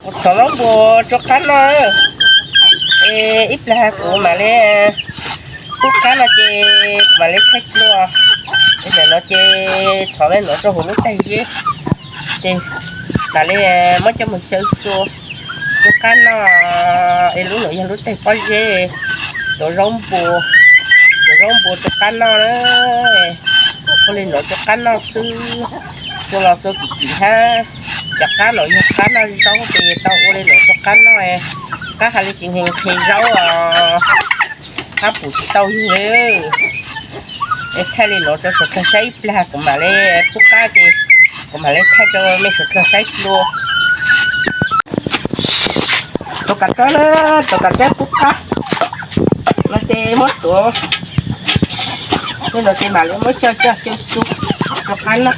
Txhom zaub npua rau qab noj. Es ib plag kuv mam li pub qab no ces kuv mam li thaij dua. Es ntawm no ces txhom li no rau hauv lub taig zeb, ces mam li muab coj mus xyaw xua rau qab noj. Es lub no yog lub taig pob zeb, tuav zaub npua, tuav zaub npua rau qab noj na. Ua li no rau qab noj xwb, xua los xua kim kim hab. Cov qab no yog qab noj zaub ces tau ua li no rau qab noj. Qab hais li tsis nqhis zaub os, qab pum tsis tau yug li. Es thaij li no rau suav dlawg saib ib plag kuv mam li pub qab ces kuv mam li thaij rau mej suav dlawg saib dua. Tus kav tsab na, tus kav tsab pub qab no ces muab tuav li no ces mam li muab xyaw coj xyaw xua rau qab noj.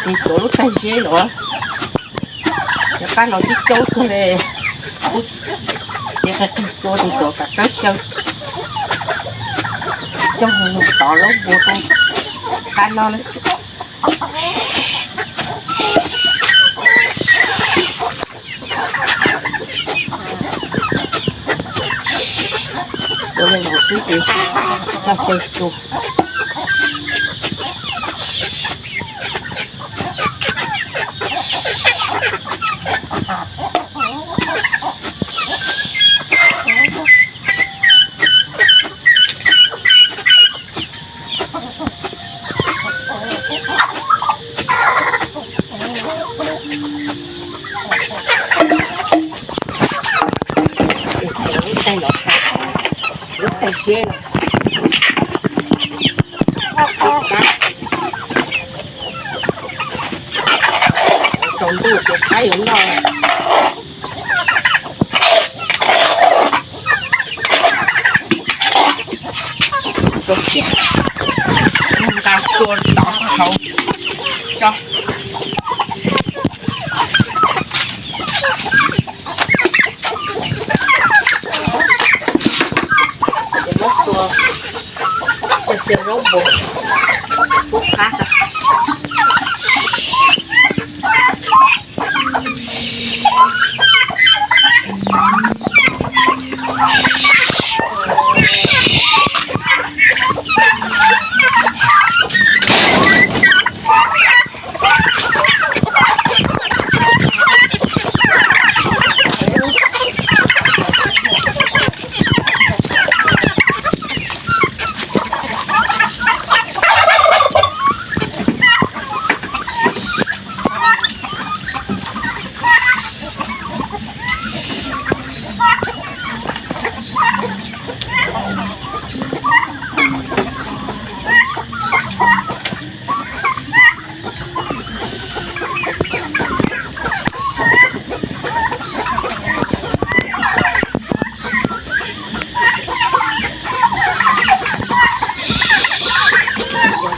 Ces tuav lub taig zeb no, cov qab no coob coob kawg li. Ces qig qig xua ces tuav kav tsab xyaw coj mus tov zaub npua rau qab noj na. Ua li no xwb ces tso xyaw xua. Lub taig no, lub taig zeb no, tsaus ntuj ces qab yuav noj. Nqa xua tov hauv tso. Ces muab xua coj xyaw zaub npua pub qab.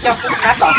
Coj pub qab tom.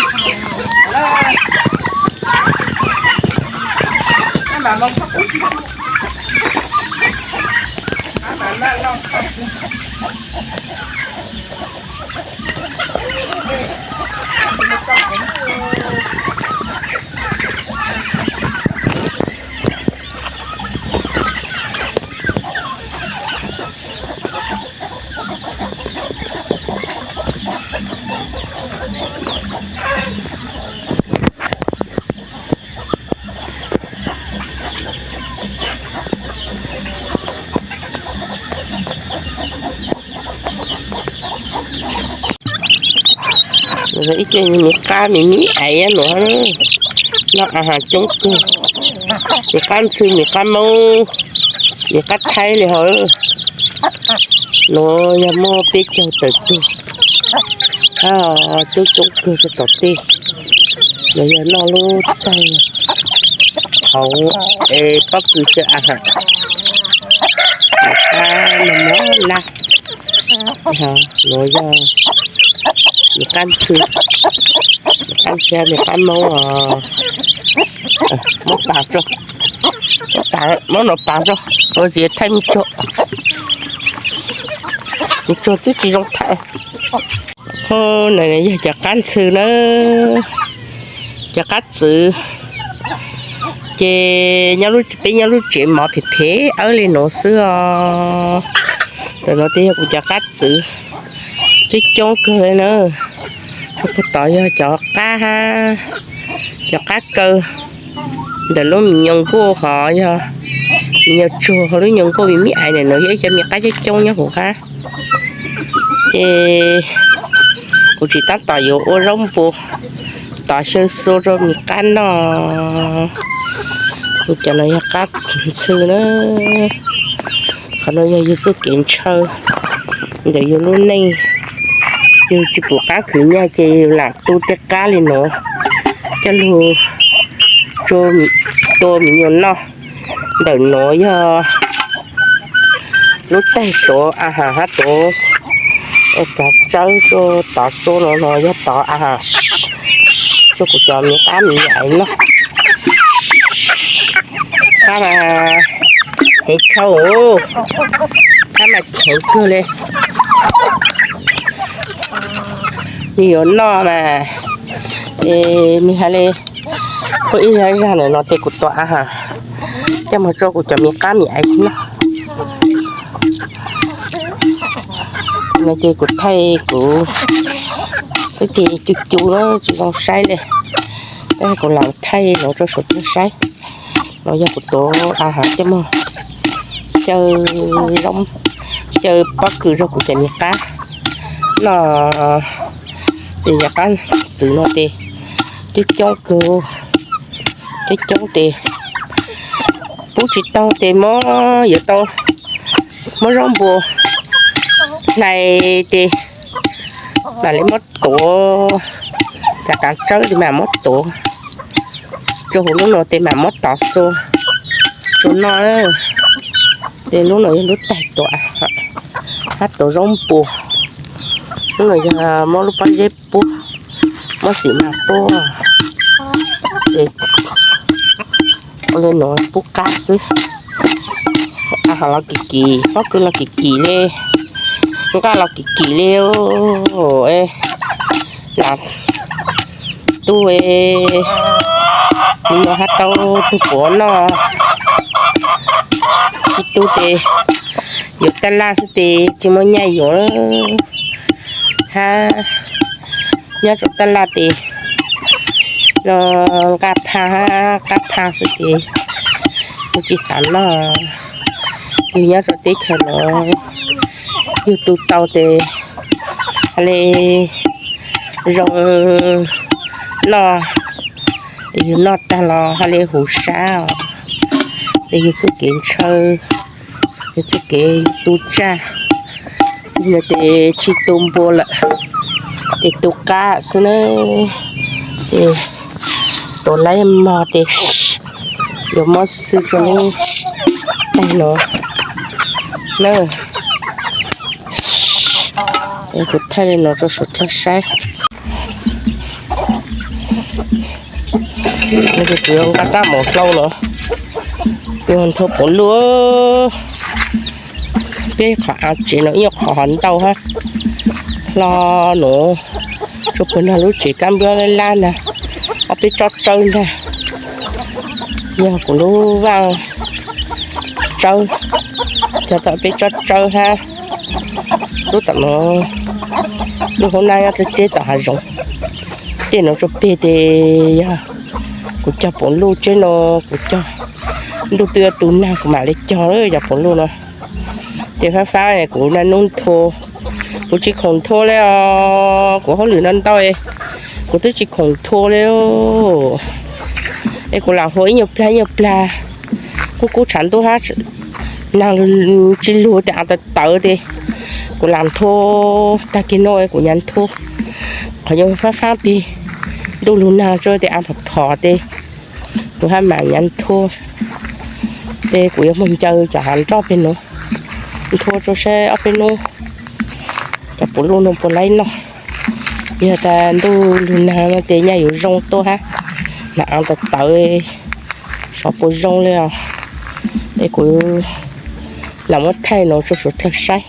Ib co me qab me me aiv no, noj a has coob kawg. Me qab ntxhw, me qab moob, me qab thaib li hauv. No yog muaj peb caug tawm tug, coob coob kawg rau tom tej. No yog noj lub taig hauv es pob kws xyaw a has. Me qab no mob laj. No yog me qab ntxhw, me qab ntxhw, me qab moob os. Muab pas tso, muab no pas tso, ua txiv thaij me tso, me tso twb tsis zoo thaij. Hov no yog cov qab ntxhw na, cov qab txwv. Ces nyob lub, peb nyob lub tsev mov phem phem awb li nuav xwb os. Ntawm no twb yog kuv cov qab txwv coob coob kawg li na. Rau puag tod yog cov qab, cov qab kaw ntawm lub me nyuam nkuaj, hos yog me nyuam tsuag hauv lub nyuam nkuaj me me ais na, no yog ib cov me qab coob coob nyob hauv qab. Ces kuv tsis tab tom yuav ua zaub npua tov xyaw xua rau me qab noj. Cov no yog qab ntxhw na. Qhov no yog yug txuj kev ntshaw ntawm yug lub neej. Yug tsis pum qab khwv nyaj ces yug lam tu tej qab li nuav coj lug tua me nyuam noj. Ntawm nuav yog lub taig tuav a has hab tuav, tov tsawb rau tov xua no, no yog tov a has rau kuv cov me qab me nyuam noj. Qab mas heev dhau, qab mas heev kawg li. Nws yuav noj mas, es nws hais li, kuj ib zag zag ntawm no ces kuv tua a has coj mus rau kuv cov me qab me nyuam noj. No ces kuv thaij kuv, twb ces cu cu na tsis zoo saib li, tab kuv lam thaij no rau suav dlawg saib. No yog kuv tuav a has coj mus xyaw, xyaw pob kws rau kuv cov me qab noj. Ces yog qab txwv no ces coob coob kawg, coob coob ces pub tsis tau ces muab, yuav tau muab zaub npua hlais ces mam li muab tuav, txav kav tsawb ces mam muab tuav rau hauv lub no ces mam muab tov xua rau noj. Ces lub no yog lub taig tuav hab tuav zaub npua. Lub no yog muab lub pob zeb puab, muab xim mas puab. Ces ua li no pub qab xwb. A has los kim kim, pob kws los kim kim li, nqaj los kim kim li. Lam tu, no hab tau tug puav noj, tsis tu ces yuav taj laj xwb ces tsis muaj nyaj yuav hab. Nyob rau taj laj ces no nqaj phaj hab qab phaj xwb ces kuv tsis xav noj. Yus nyob rau teb chaws no yus tu tau ces hab li zoo noj, yus noj tag los hab li huv sab os. Ces yus txuj kev ntshaw, yus txuj kev tu tsaj, yog ces tsis tu npua lawm ces tu qab xwb na. Ces tuav laib mog ces yuav muab xwb rau lub taig no na. Kuv thaij li no rau suav dlawg saib. Kuv yuav nqa rab mus dlau no, kuv nthua puav luj. Peb qhov av tsev no ib nyuag qhov hov ntau hab, hlo nuav tsuas puag nrag lub tsev kab nploog lab lab ntag, ob peb tsob tsawb ntag. Yog kuv lub vaj tsawb, cog tau peb tsob tsawb hab. Lub tom no, lub hauv nab nyob teb tom hav zoov. Tej no rau peg tes yog kuv cog puav luj tseb no, kuv cog ntuj twb yuav tu nag kuv mam li cog cov puav luj no. Ces fab fab kuv naj nub nthua, kuv tsis khoom nthua li os, kuv hauj lwm no ntau, kuv twb tsis khoom nthua li. Es kuv lam hua ib nyuag plag ib nyuag plag, kub kub tshav ntuj hab, nag tsis lug tes av tawv tawv tes kuv lam nthua. Tag kis no kuv nyav nthua, qhov yuav fab fab pig, ntuj lug nag tso tes av phom phom tes kuv hab mam nyav nthua. Ces kuv yuav moog ncaws cov hav nroj peg nuav, nthua rau saib ob peb nub cov puav luj no puas laib noj. Yog tas ntuj lug nag no ces nyaj yuav zoo tuaj hab, nag av tawv tawv, xyov puas zoo li os. Es kuv lam muab thaij no rau suav dlawg saib.